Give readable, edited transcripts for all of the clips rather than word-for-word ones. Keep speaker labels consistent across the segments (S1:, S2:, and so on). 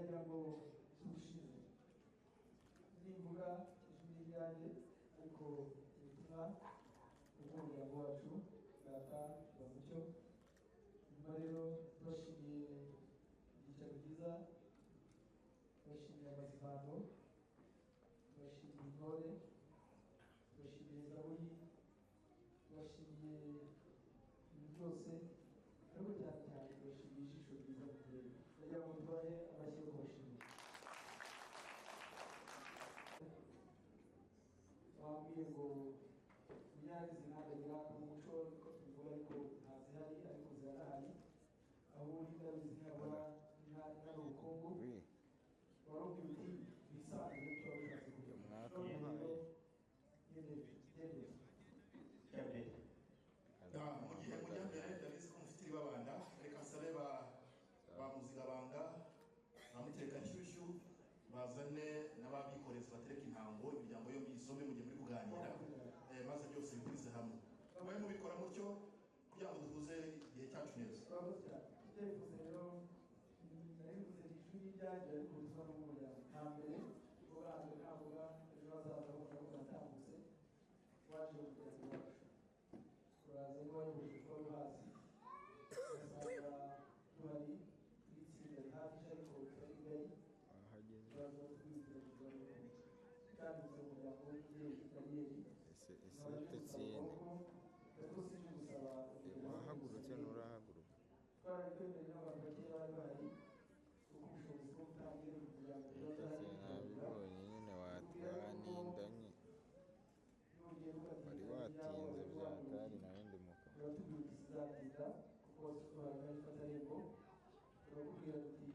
S1: Ndagira ngo tugushimire, nimvuga ijwi ryanjye, ariko ubutumwa bw'umuryango wacu, data Mucyo. Nyuma rero tubashimiye ibyicaro byiza, tubashimiye amazimano, tubashimiye intore, tubashimiye zaburi, tubashimiye ibintu byose, ariko cyane cyane tubashimiye ijisho ryiza mu turere. Ndagira ngo tubahe amashyi yo kubashimira. Wambwiye ngo imyanya zinkandagira mu muco niko tubivuga, ariko ntazihari, ariko zirahari. Aho uri ndabizi ntabura nta ubukungu. Warubwiye uti bisanzwe tuba bishatse kugira
S2: mu gihe mujya mbere. Ndabizi ko mufite ibabanda, reka nsabe ba muzigabanga, ba mutekashyushyu bazane n'ababikorezi batereka intango, imiryango yombi isome mu gihe muri kuganira, maze byose bikurize hamwe. Mube mubikora mutyo kugira ngo duhuze igihe cyacu neza.
S1: Urakoze cyane. Ibyo rero narivuze ijwi ryanjye, ariko ubutumwa n'umuryango nta mbere kuvuga hambere, ntavuga ejo hazaza babona ko natambutse. Waje mu muryango wacu, uraza niba wayoboje kuba ruhazi, ugasanga duhari n'itsinda rihagije ariko ritari rigari. Turaza kubwira kandi mu muryango w'umubyeyi Daniyeli.
S3: Ese Etienne, wahagurutse? Nturahaguruka.
S1: Twarabikwemereye n'abantu bakeya bari bahari, kuko ubushobozi bwo gutanga irembo kugira ngo
S3: Etienne, nabibonye nyine, watwanindanye, wari watinze byatari nawe ndi muka.
S1: Uratubwira uti sizatinda kuko wasuduhaye ifatarembo. Turakubwira tuti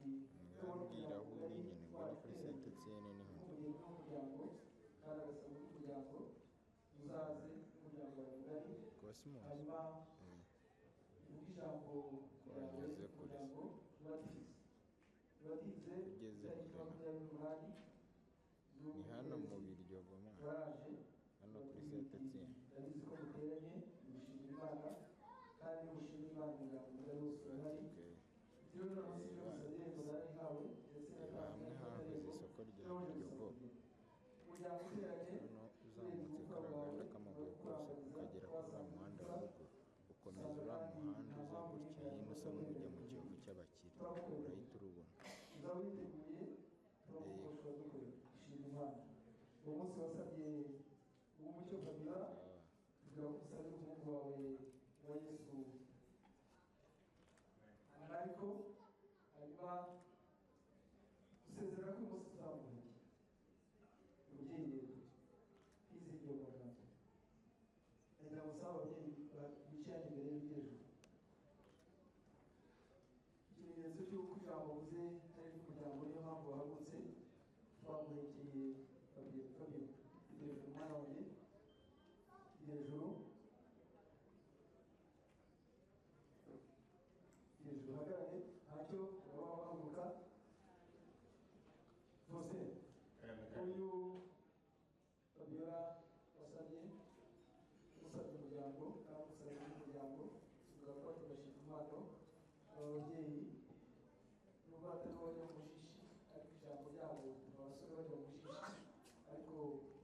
S3: Ngambwira aho uri nyine, ngo ni kuri Saint Etienne niho ndi.
S1: Umugeni w'umuryango kandi agasaba umuryango uzaze n'umuryango wawe mugari.
S3: Cosmos.
S1: Hanyuma uvuge ijambo ryawe.
S3: Wageze kure.
S1: Umuryango ubatize, ubatize.
S3: Ugeze
S1: itariki
S3: kure.
S1: 28.
S3: Ni hano mu Biryogo mwana.
S1: Baraje.
S3: Hano kuri Saint Etienne.
S1: Ndabizi ko muteranye mushimira Imana, kandi mushimira Imana, umuryango mugari wose urahari.
S3: Okay. Reba hamwe hahoze isoko rya Biryogo, hano uzamutse kariya gahanda k'amabuye kose ukagera kuri uriya muhanda wa ruguru, ukomeza uriya muhanda uza gutya hino usa nk'ujya mu Kiyovu cy'abakire, urahita urubona.
S1: Uzaba witeguye, turagukoresha, dukorera shima Imana. Uwo munsi wasabye uw'umucyo Fabiola, kugira ngo usabe umuhungu wawe wa Yesu ariko hanyuma usezerana ko uyu munsi tuzamuheke umubyeyi. Rero hizihiwe amagambo, ndagira ngo usaba ababyeyi bicaye hano imbere y'hejuru ikimenyetso cy'uko ijambo uvuze ari iry'umuryango, niyo mpamvu wahagurutse. Twamuhekeye Fabio, hejuru umwana wanjye, hejuru, hejuru, uhagarare, ntacyo uraba wahaguruka. Faustin, uyu Fabiola wasabye, usabye umuryango kandi usabye n'umuryango, tuvuga ko tugashima impano. Aba babyeyi nubwo batari bajya mu mushishi, ariko ijambo ryabo, abasore bajya mu mushishi, ariko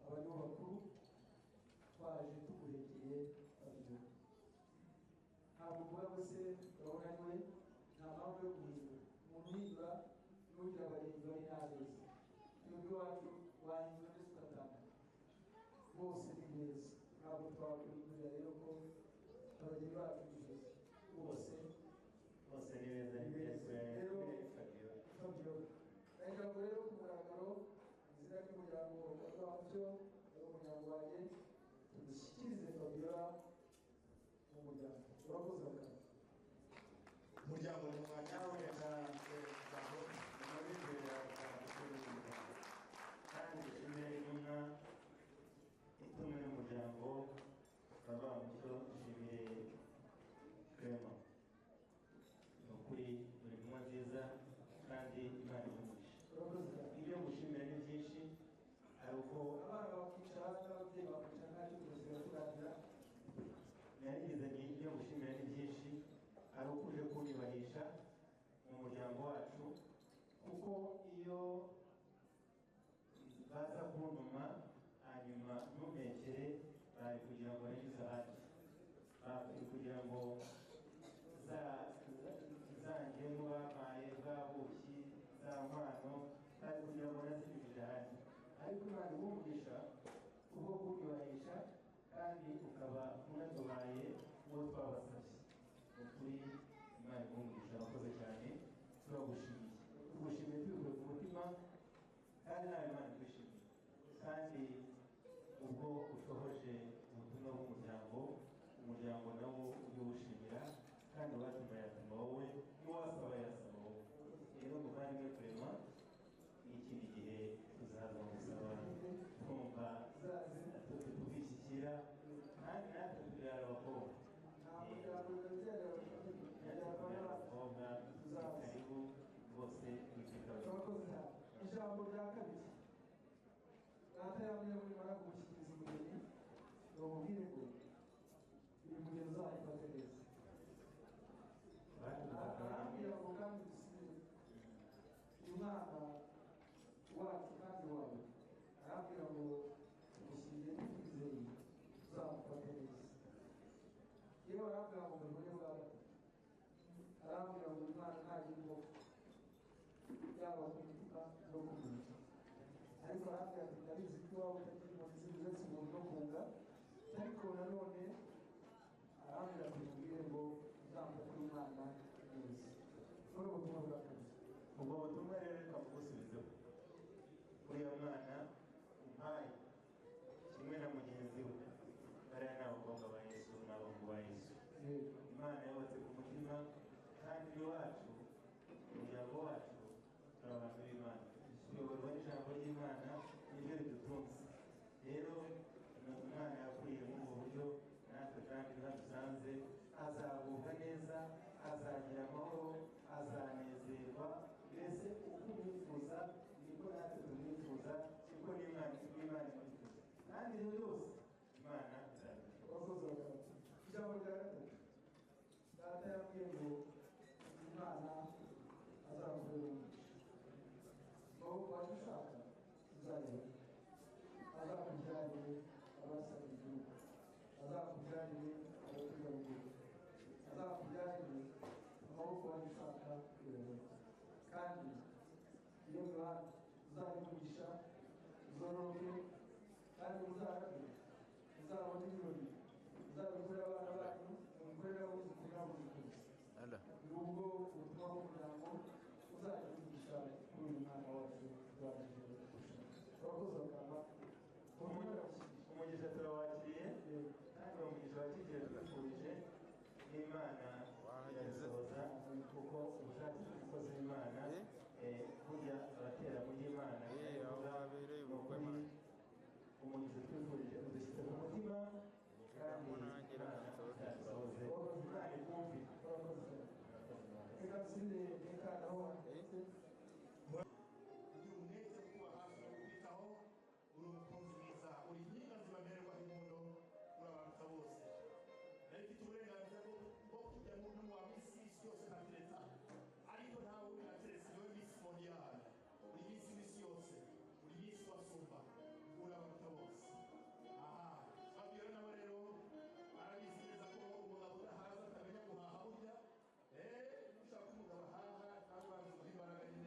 S1: aba nibo bakuru. Twaje tuguhekeye Fabiola. Ntabwo mvuga ngo se urabona ari we, nta mpamvu yo guhindura. Umuntu uhindura n'ugira abarinzi bari ntabeza. Twebwe iwacu wahindura ndetse ugatanga, bose ni beza. Ntabwo twakwihindurira rero ko abageni bacu ni beza bose.
S4: Bose ni beza, ni beza.
S1: Rero
S4: Fabiola.
S1: Fabiola, ndagira ngo rero ku mugaragaro, mu izina ry'umuryango wa Rwamucyo n'umuryango wanjye, tugushyikirize Fabiola mu muryango. Urakoze bakaba.
S2: Umuryango ni umwanya.
S4: Nawe kandi dushimire intumwa itumwe n'umuryango wa Rwamucyo, dushimire Clement. Ni ukuri uri intumwa nziza kandi Imana igumisha.
S1: Urakoze cyane.
S4: Ibyo gushimira ni byinshi, hari uko
S1: Abana bakicara n'ababyeyi bakicara, ntacyo tugasigara tuganira.
S4: Narigeze nti ibyo gushimira ni byinshi, hari uko uje kunyubahisha mu muryango wacu, kuko Kuko iyo baza kuntuma hanyuma ntumpekere, bari kugira ngo nanyuze ahandi, bari kugira ngo za ngemu bampaye, bwa buki, za nkwano, bari kugira ngo nazinyujije ahandi. Ariko Imana iguha kubwo kunyubahisha, kandi ukaba unaduhaye uwo twabasabye. Ni ukuri Imana iguha, abakoze cyane, turagushimiye, tugushimiye tubikuye ku mutima, kandi nawe Imana ikwishimiye. Kandi ubwo ushohoje ubutumwa bw'umuryango, umuryango nawo ujye uwushimira, kandi uwatuma yatuma wowe, n'uwasaba yasaba wowe. Rero muvandimwe Clement, n'ikindi gihe tuzaza gusaba, twumva tukishyikira, kandi natwe tubyara abakobwa, abakobwa karibu bose.
S1: Urakoze. Ijambo rya kabiri, data yambwiye ko nimara kumushyikiriza umugeni bamubwire ngo uyu mugeni uzamufate neza. Arambwira ngo kandi dusubire uyu mwana wacu kandi wawe, arambwira ngo tumushyiriye twizeye uzamufate neza. Yewe, arambwira ngo mubibone bwa gatatu, arambwira ngo uyu mwana ntagira inkovu, yaba ku mutima no ku mubiri. Ariko arambwira ati: "Ndabizi ko iwawe utagira inkoni zindi uretse umuntu no kunga." Ariko nanone arambwira ati: "Mubwire ngo uzamufate umwana neza." Muri ubutumwa bwa kabiri.
S4: Ubwo butumwa rero reka mbugusubizeho. Uriya mwana umpaye kimwe na mugenzi we, bariya ni abakobwa ba Yesu n'abahungu ba Yesu. Imana yubatse ku mutima, kandi iwacu, umuryango wacu, turi abantu b'Imana, tuyoborwa n'ijambo ry'Imana, niryo ridutunze. Rero umwana yakuriye muri ubu buryo, natwe kandi dusanze azagubwa neza, azagira amahoro, azanezerwa. Mbese uko umwifuza niko natwe tumwifuza, niko n'Imana imwifuza, kandi ibyo byose Imana izabikora.
S1: Urakoze gatatu. Ijambo rya gatatu, data yambwiye ngo umwana azamukorera umugisha, aho wajya ushaka uzajyayo, azakubyarire abasaba igihugu, azakubyarire abategarugori, azakubyarire amaboko wajya ushaka uyabone. Kandi iyo mwana uzagira umugisha, uzororoke kandi uzarame, uzabone ibirori, uzabikorera abana banyu, mubikorere abuzukuru n'abuzukuruza. Ni ubwo ubutumwa bw'umuryango, uzagira umugisha kuri uyu mwana wacu turangije gushaka. Urakoze bakaba.
S4: Umugisha turawakiriye, kandi uwo mugisha wakiriye twifurije n'Imana irabisohoza, kuko ubushake bw'umukozi w'Imana, burya abatera mu ry'Imana. Ni ukuri umugisha twifurije udushyitse ku mutima, kandi Imana izabisohoze, Imana ikumvire.
S1: Reka dusubire reka naho handitse.
S2: Ugira umwete wo kuba hafi no kukwitaho, uri umukunzi mwiza, uri impinga zibamererwa impondo, urabaruta bose. Nari mfite uburenganzira bwo kujya mu no mu wa Miss isi yose nkatereta, ariko ntawe uri nateretse, niwe Miss Mondial, uri Miss w'isi yose, uri Miss wasumba, urabaruta bose. Aha Fabiola nawe rero arabizi neza ko umugabo udahaza atamenya guhaha. Burya ushaka umugabo ahaha, nawe banza umuha imbaraga nyine.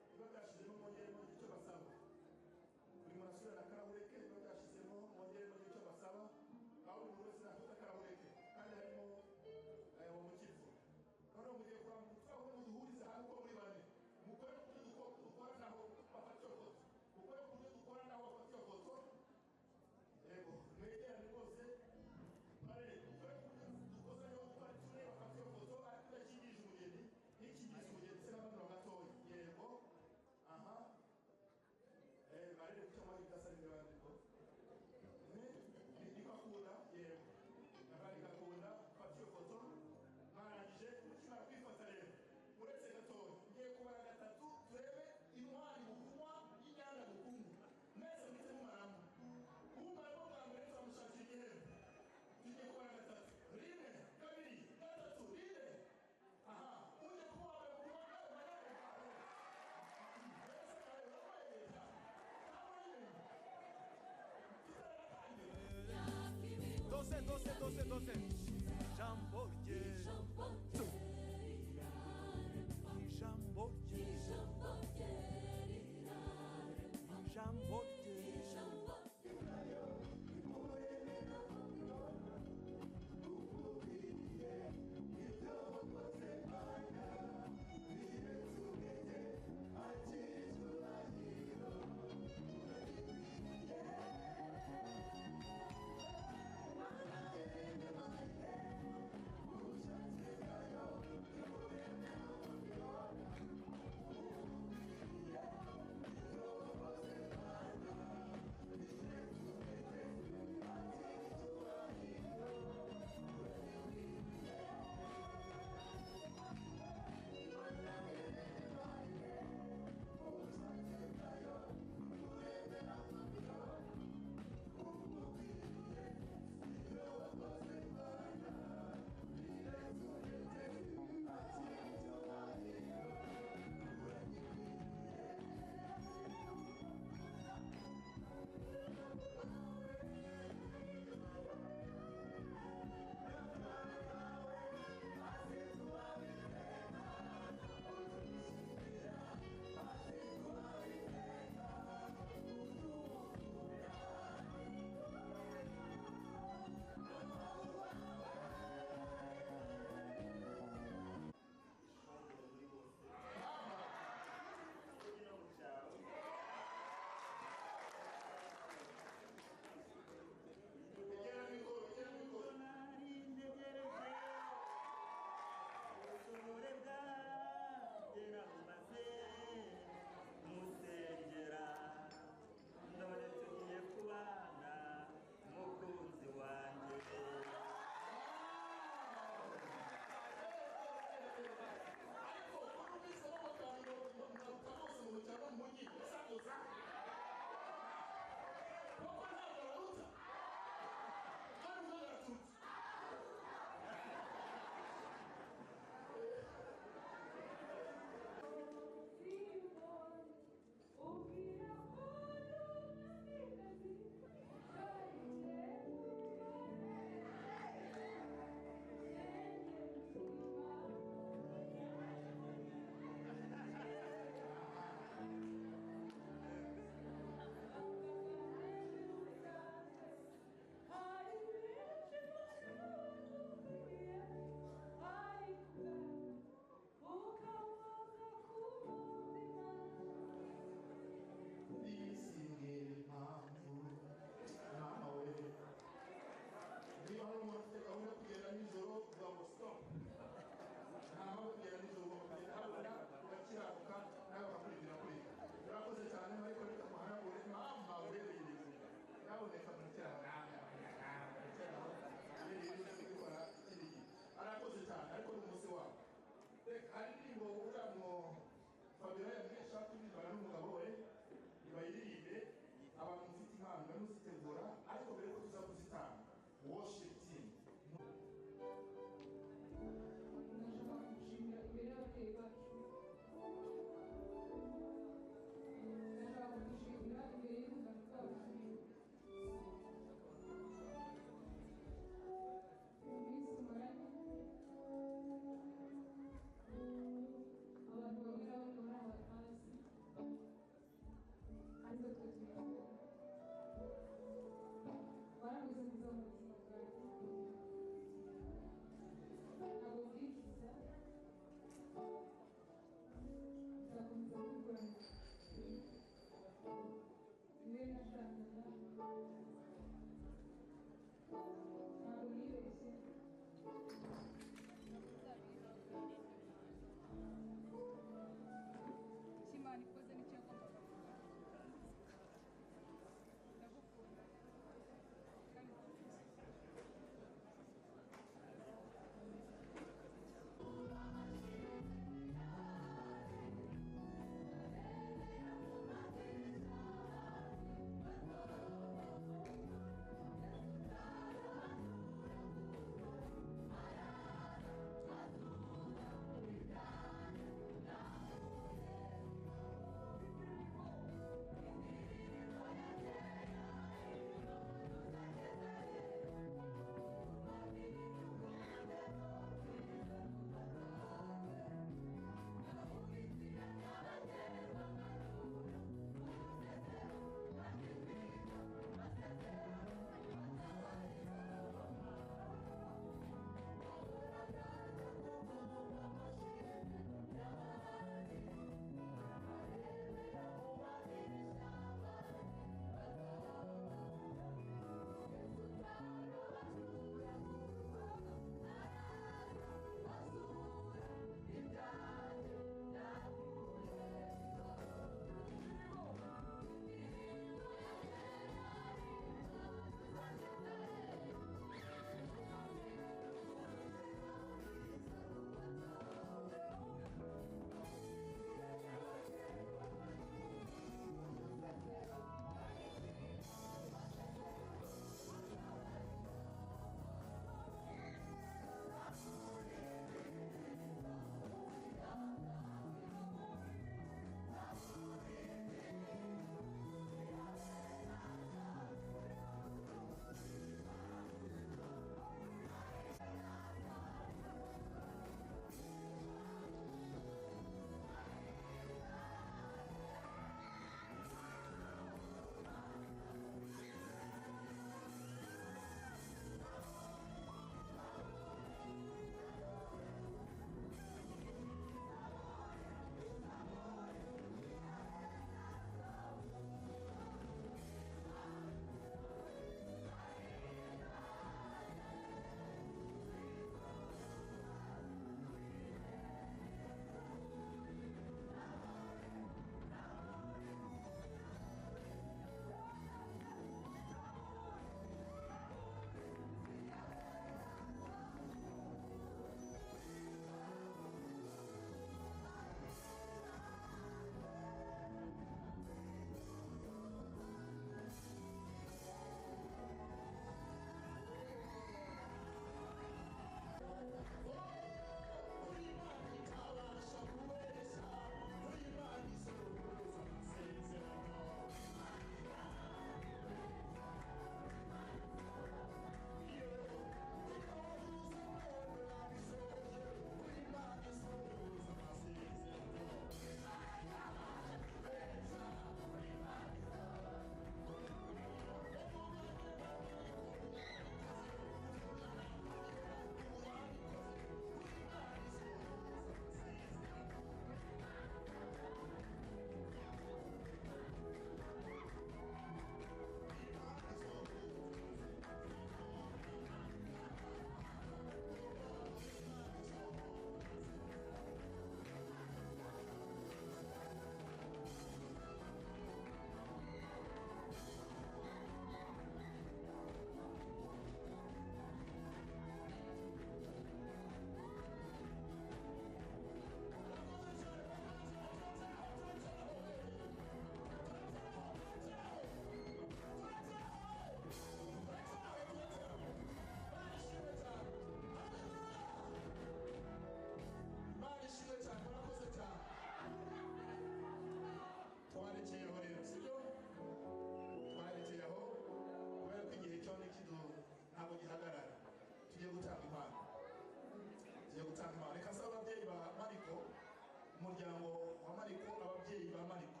S2: Umuryango wa Mariko, ababyeyi ba Mariko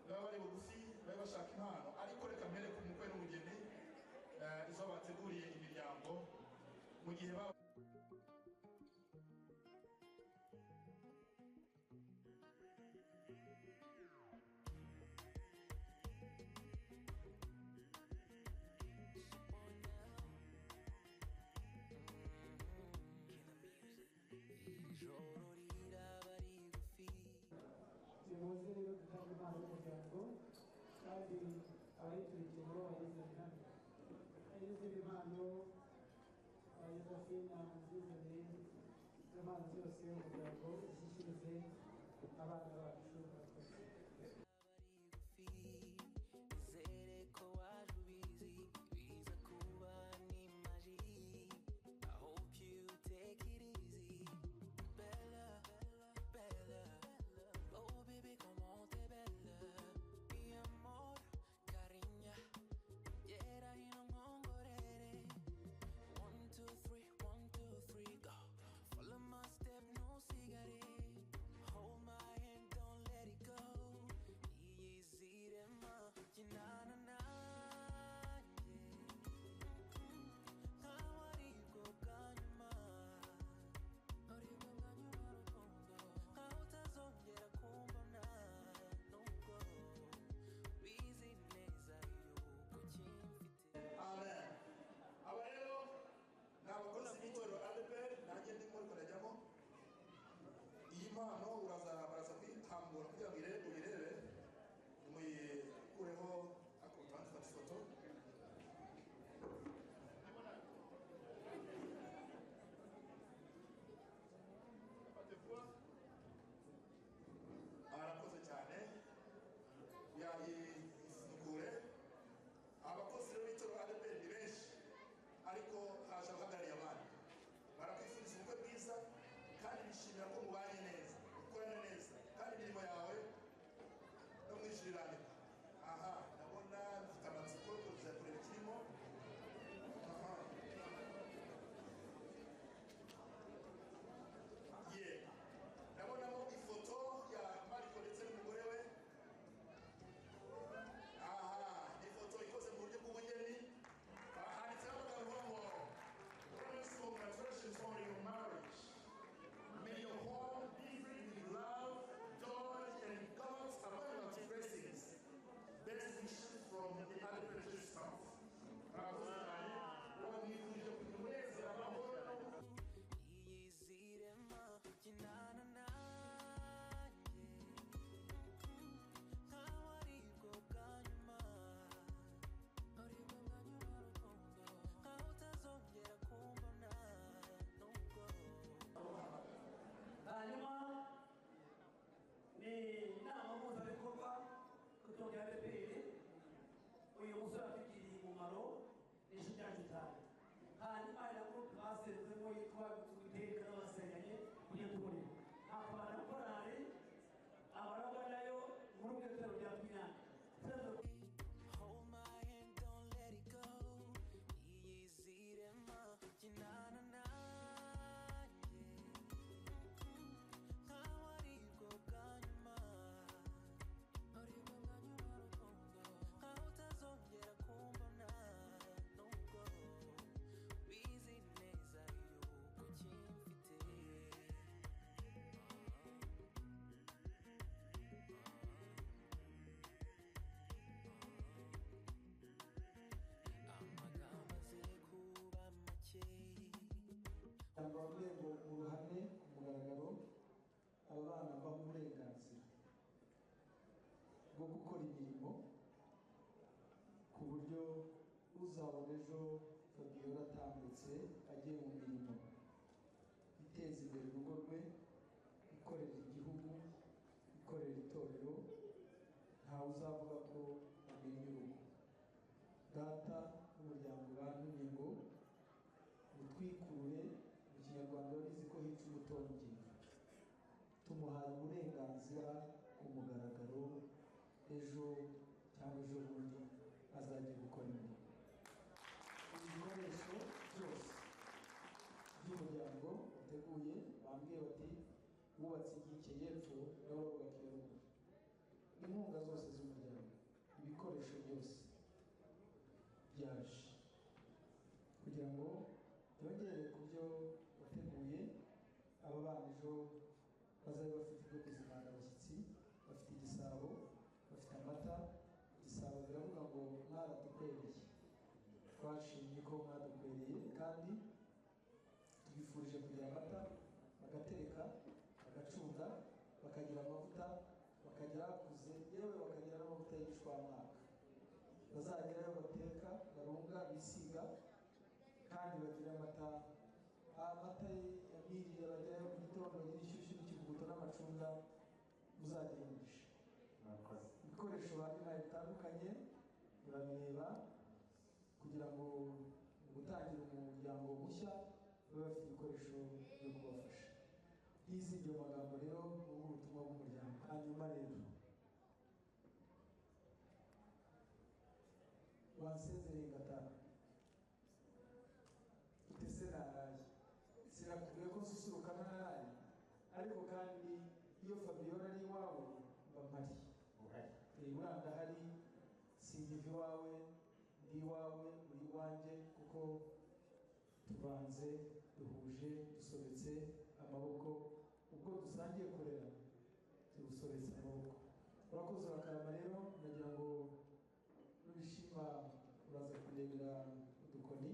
S2: baba bari bugufi, bari bashaka impano, ariko reka mbere ku mukwe n'umugeni izo bateguriye imiryango mu gihe baba
S1: Tuyoboze rero dutanga impano y'umuryango kandi abayiturikiye nabo bayizane hano. N'izindi impano Josephine muzizane, izo mpano zose umuryango zishyikirize abana bacu. Murakoze.
S2: Amen. Aba rero ni abakozi b'itorero ADEPR, nanjye ndimo ariko ndajyamo. Iyi mpano uraza baraza kuyitambura kugira ngo uyirebe, muyikureho ako tubanze dufate ifoto. Arakoze cyane, yayisukure. Abakozi rero b'itorero ADEPR ni benshi, ariko haje abahagarariye abandi. Barakwifuriza ubukwe bwiza kandi bishimira ko mubanye neza, ukorana neza, kandi imirimo yawe no mwishyuriranirwa. Aha ndabona mfite amatsiko yo kuza kureba ikirimo. Aha. Ye, ndabonamo ifoto ya Mariko ndetse n'umugore we. Aha, ni ifoto ikoze mu buryo bw'ubugeni. Handitseho amagambo ngo "Promise, congratulations on your marriage. May your home be filled with love, joy, and God's abundant blessings. Best wishes from the ADEPR church staff." Murakoze cyane, bamwifurije kugira umunezero, amahoro no
S5: Hanyuma ni inama mpuzabikorwa ku itorero rya ADEPR. Uyu musore atugiriye umumaro, ni inshuti yacu cyane. Hanyuma hari na groupe basenzemo yitwa Iteka n'abasenganye kugira tumurimo, hakaba na korali abaragwa nayo muri ubwo itorero rya Twinyange.
S1: Cyangwa wabwiye ngo mu ruhame ku mugaragaro aba bana baha uburenganzira bwo gukora imirimo ku buryo uzabona ejo Fabiola atambutse agiye mu mirimo iteza imbere urugo rwe, ikorera igihugu, ikorera itorero, ntawe uzavuga ko amennye urugo. Data n'umuryango bantumye ngo mutwikurure. Mu Kinyarwanda urabizi ko hica umutongi. Tumuhaye uburenganzira ku mugaragaro, ejo cyangwa ejo bundi azajya gukora imirimo. Ibikoresho byose by'umuryango uteguye. Bambwiye bati wubatse inkike y'epfo nawe wubaka iya ruguru. Inkunga zose z'umuryango, ibikoresho byose byaje kugira ngo byongere ku byo wateguye. Aba bana ejo bazabe bafite ibyo kuzimana abashyitsi, bafite igisabo, bafite amata. Igisabo biravuga ngo mwaradukwereye, twashimye ko mwadukwereye, kandi tubifurije kugira amata, bagatereka, bagacunda, bakagira amavuta, bakagira akuze, yewe bakagira n'amavuta y'igishwamwaka. Bazagerayo bateka, barunga, bisiga, kandi bagira amata. Amata ya mirire bagerayo mu gitondo, bagira inshyushyu n'ikivuguto n'amacunga. Muzagira umugisha. Ibikoresho babihaye bitandukanye urabireba, kugira ngo mu gutangira umuryango mushya babe bafite ibikoresho byo kubafasha. Y'izindi magambo rero, ubu ubutumwa bw'umuryango. Hanyuma rero wansezereye ngataha utese naraye, sinakubwiye ko nsusuruka naraye, ariko kandi iyo Fabiola ari iwawe mba mpari. Buriya ndahari, singiva iwawe, ndi iwawe, uri iwanjye, kuko tuvanze, duhuje, dusobetse amaboko. Ubwo dusangiye kurera tugusobetse amaboko. Urakoze, urakarama. Rero nagira ngo nubishima uraza kurebera udukoni,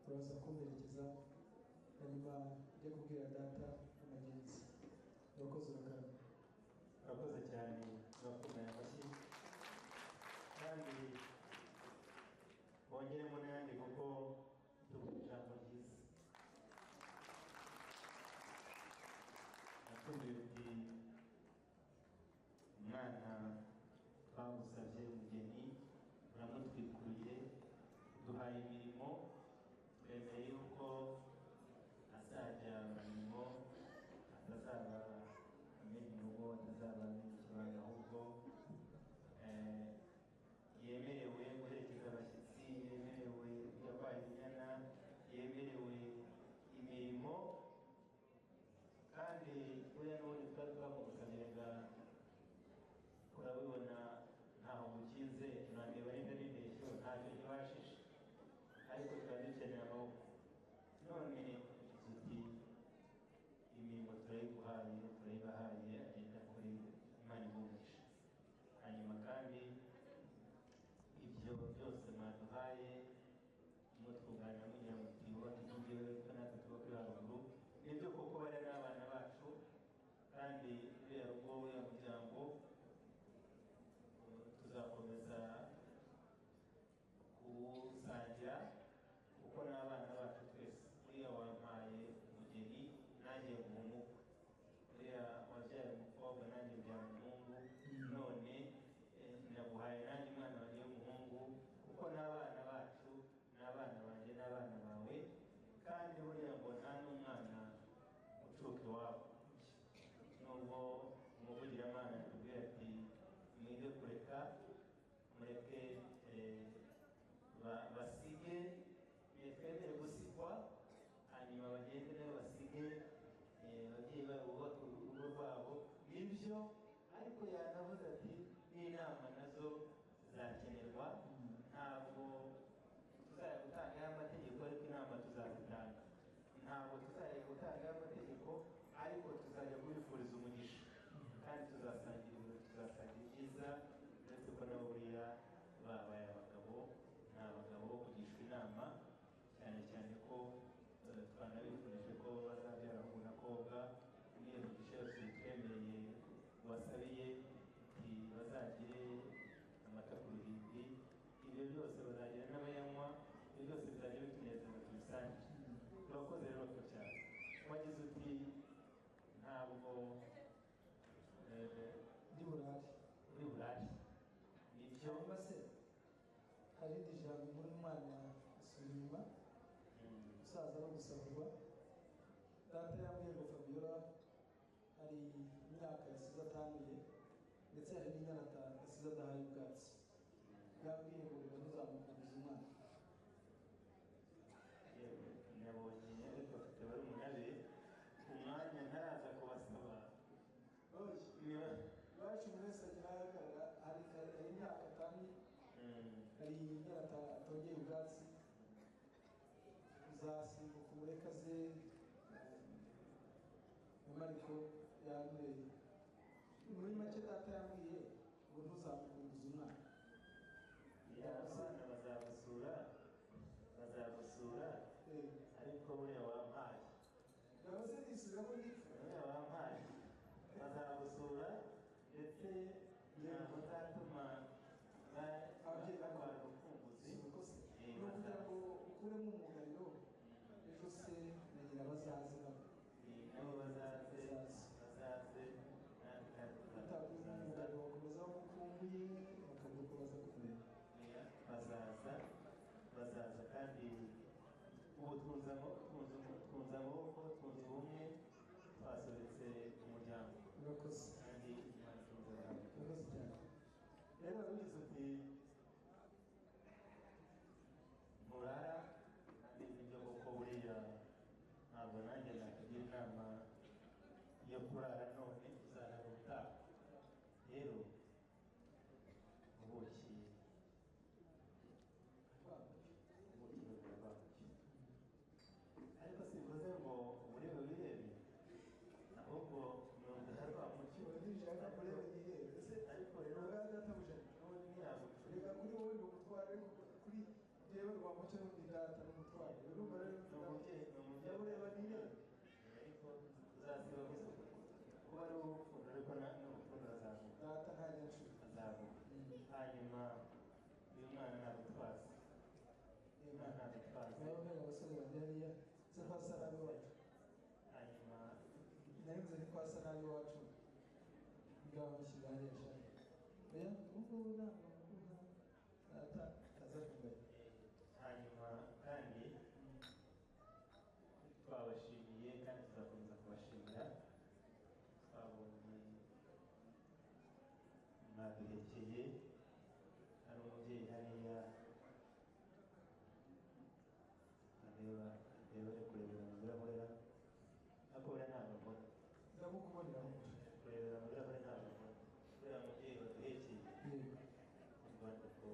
S1: uraza kumperekeza, hanyuma njye kubwira data amagenzi. Urakoze, urakarama.
S4: Urakoze cyane, urakomeye amashyi kandi bongeremo n'ayandi kuko tuvuga ijambo ryiza. Natubwira uti umwana twagusabye umugeni uramutwikuye, duhaye imirimo, twemeye yuko azajya mu mirimo, atazaba amenya urugo, atazaba amenya ikibaya, ahubwo yemerewe guherekeza abashyitsi, yemerewe kujya kwahira inyana, yemerewe imirimo. Kandi buriya n'ubundi twari twamugusabiraga, urabibona ntaho gukinze, urandeba n'inda n'indeshyo, ntacyo ntibashije, ariko twari dukeneye amaboko. None tuti imirimo turayiguhaye, turayibahaye, agenda kuri Imana igumisha. Hanyuma kandi ibyo byose mwaduhaye mutwunganira mugira muti wubake iby'iwe ko natwe tubaka haruguru, nibyo koko bariya n'abana bacu, kandi uriya rugo, uriya muryango tuzakomeza kuwusangira kuko n'abana bacu twese. Uriya wampaye umugeni nanjye nguha umukwe, uriya wabyaye umukobwa nanjye mbyara umuhungu, none naguhaye nanjye umwana wanjye w'umuhungu, kuko n'abana bacu n'abana banjye n'abana bawe. Kandi buriya ngo nta n'umwana ucuka iwabo, nubwo umuvugiramana atubwira ati mwige kureka, mureke basige, twemere gusigwa, hanyuma bagende nabo basige ababyeyi babo bubaka urugo rwabo, nibyo. Ariko yanavuze ati n'inama nazo zizakenerwa, ntabwo tuzajya gutanga amategeko, ariko inama tuzazitanga. Ntabwo tuzajya gutanga amategeko, ariko tuzajya kubifuriza umugisha, kandi tuzasangira ibirori, tuzasangira ibyiza, uretse ko nabo buriya babaye abagabo, ni abagabo bo kugishwa inama, cyane cyane ko twanabifurije ko bazabyara abahungu n'abakobwa. N'iyo migisha yose twemereye wasabiye nti bazagire amata ku ruhimbi, ibyo byose bazagira n'abayanywa, ibyo byose bizajya bitunezeza tubisangire. Urakoze rero cyane. Wagize uti ntabwo
S1: ndi burare,
S4: uri burare, nibyo.
S1: Cyangwa se hari irindi jambo inkuru umwana asubira inyuma, umusaza no gusahurwa. Data yambwiye ngo Fabiola hari imyaka yasize atanduye, ndetse hari n'inyana yasize adahaye ubwatsi. Yambwiye ngo reka ntuzamukundize umwana.
S4: Nabonye ariko afite barumuna be,
S1: Hari inyana atongeye ubwatsi, uzasimbuka umureka ze na Mariko yanyweye. Muri make data yambwiye ngo ntuzamukunguze umwana.
S4: Abana bazagusura, bazagusura, ariko buriya wampaye.
S1: Ndabaze nisubiramo nipfa.
S4: Buriya wampaye. Bazagusura ndetse ntabwo nzatuma
S1: ababyeyi
S4: barwara ubukunguzi.
S1: Ni ukugira ngo ukuremo umugariro, ejo se na nyina bazaze nabo.
S4: Nabo bazaze, bazaze.
S1: Utakuyemo umugariro bakomeza bamukumbuye, bakabura uko baza kukureba.
S4: Bazaza, bazaza kandi ubu twunze amaboko, twunze ubumwe, twasobetse umuryango.
S1: Murakoze.
S4: Kandi Imana itunze abantu.
S1: Murakoze cyane.
S4: Rero wari ugize uti nturara, kandi nibyo koko buriya ntabwo nanjye nakugira inama yo kurara none uzarara ubutaha. Rero ubuki burababuki, ariko simvuze ngo uburebe wirebe, ahubwo numva rwamucyo.
S1: Nishaka kureba nirebe. Ese
S4: ariko rero
S1: databuja
S4: n'ubundi ntiyaguca.
S1: Reka kuri wowe ni umutware, ariko kuri jyewe rwamucyo n'undi data ni umutware. Urumva rero
S4: Ni umubyeyi, ni umubyeyi.
S1: Ndamureba nirebe.
S4: Ariko uzasiba gusa kuba ari wowe upfunda, ariko n'urupfundo azamuka.
S1: Data ntajya ncura.
S4: Azamuka. Hanyuma uyu mwana nagutwaze. Uyu mwana nagutwaze.
S1: Nawe mbega abasore banjye hariya, se kwa sa nabi wacu.
S4: Hanyuma
S1: nari mvuze ni kwa sa nabi wacu. Ngaho mushyira hariya shaka. Oya, ubu ngubu ntabwo muguha. Data aza kunganya.
S4: Hanyuma kandi twabashimiye kandi tuzakomeza kubashimira. Twabonye mwaduhekeye, hari umubyeyi hariya areba, areba ari kurebera mu birahure, ariko buriya ntabwo mbona.
S1: Ndamukubonera.
S4: Kurebera mu birahure ntabwo mbona. Uriya mubyeyi waduhekeye urwandiko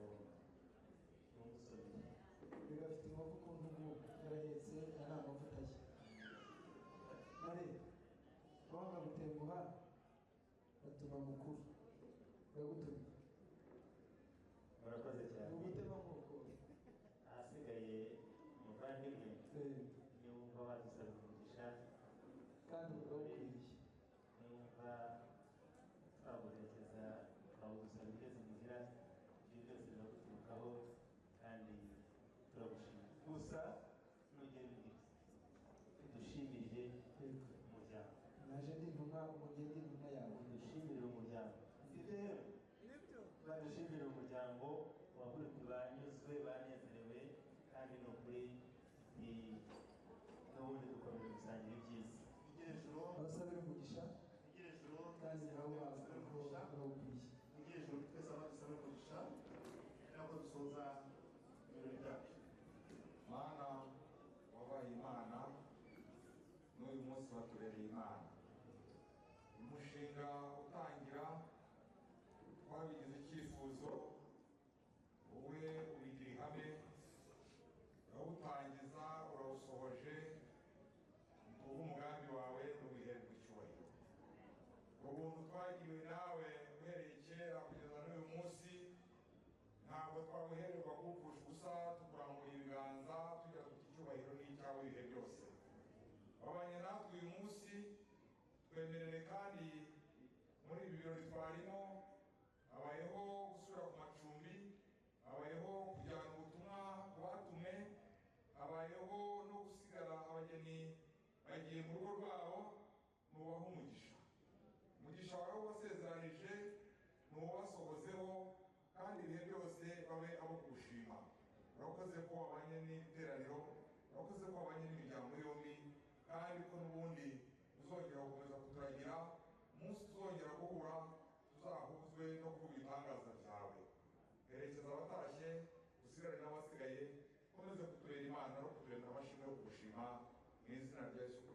S4: rumusomeye.
S1: Reka afite inkovu ku ntugu, yarahetse, aya ni amavuta ye. Mare, wanga gutenguha, batuma mukuru. Ndagutumye.
S4: Murakoze cyane.
S1: Ni ugutema nkoko.
S4: Ahasigaye muvandimwe, niwumva wadusaba umugisha
S1: kandi urawukwiriye.
S4: Niwumva twaguherekeza twawugusaba igeze muhira, ibyo byose biraguturukaho kandi turagushimira. Gusa nugera imuhira udushimire umuryango.
S1: Naje ndi intumwa, umugeni ndi intumwa yawe.
S4: Udushimire umuryango. Sibyo rero? Badushimire umuryango wavuga uti banyuzwe, banezerewe, kandi ni ukuri n'ubundi dukomeje gusangira ibyiza.
S1: Abasabira umugisha kandi nawe waza kuko urawukwiye.
S2: Mugire ijoro twese abadusabira umugisha, nako dusoza ibirori byacu.
S6: Mana wabaye Imana, n'uyu munsi watubereye Imana. Umushinga utangira twabigize icyifuzo, wowe ubigira ihame, urawutangiza, urawusohoje, kubw'umugambi wawe n'ubihererwa icyubahiro. Ubuntu twagiriwe nawe uhereye kera kugeza n'uyu munsi, ntabwo twabuhererwa kuwupfusha ubusa, tukurambuye ibiganza tugira tuti icyubahiro n'icyawe ibihe byose. Wabanye natwe uyu munsi, twemerere kandi muri ibi birori twarimo, habayeho gusubira ku macumbi, habayeho kujyana ubutumwa ku batumwe, habayeho no gusigara abageni bagiye mu rugo rwabo, nubaha umugisha. Umugisha wawe wasezeranije nuwasohozeho, kandi ibihe byose babe abo kugushima. Urakoze ko wabanye n'iteraniro, urakoze ko wabanye n'imiryango yombi, kandi ko n'ubundi uzongera gukomeza kuturagira, umunsi tuzongera guhura tuzahuzwe no kuvuga ibitangaza byawe. Herekeza abatashye, usigare n'abasigaye, ukomeze kutubera Imana no kuturemera amashimwe yo kugushima, mu izina rya Yesu Kristo.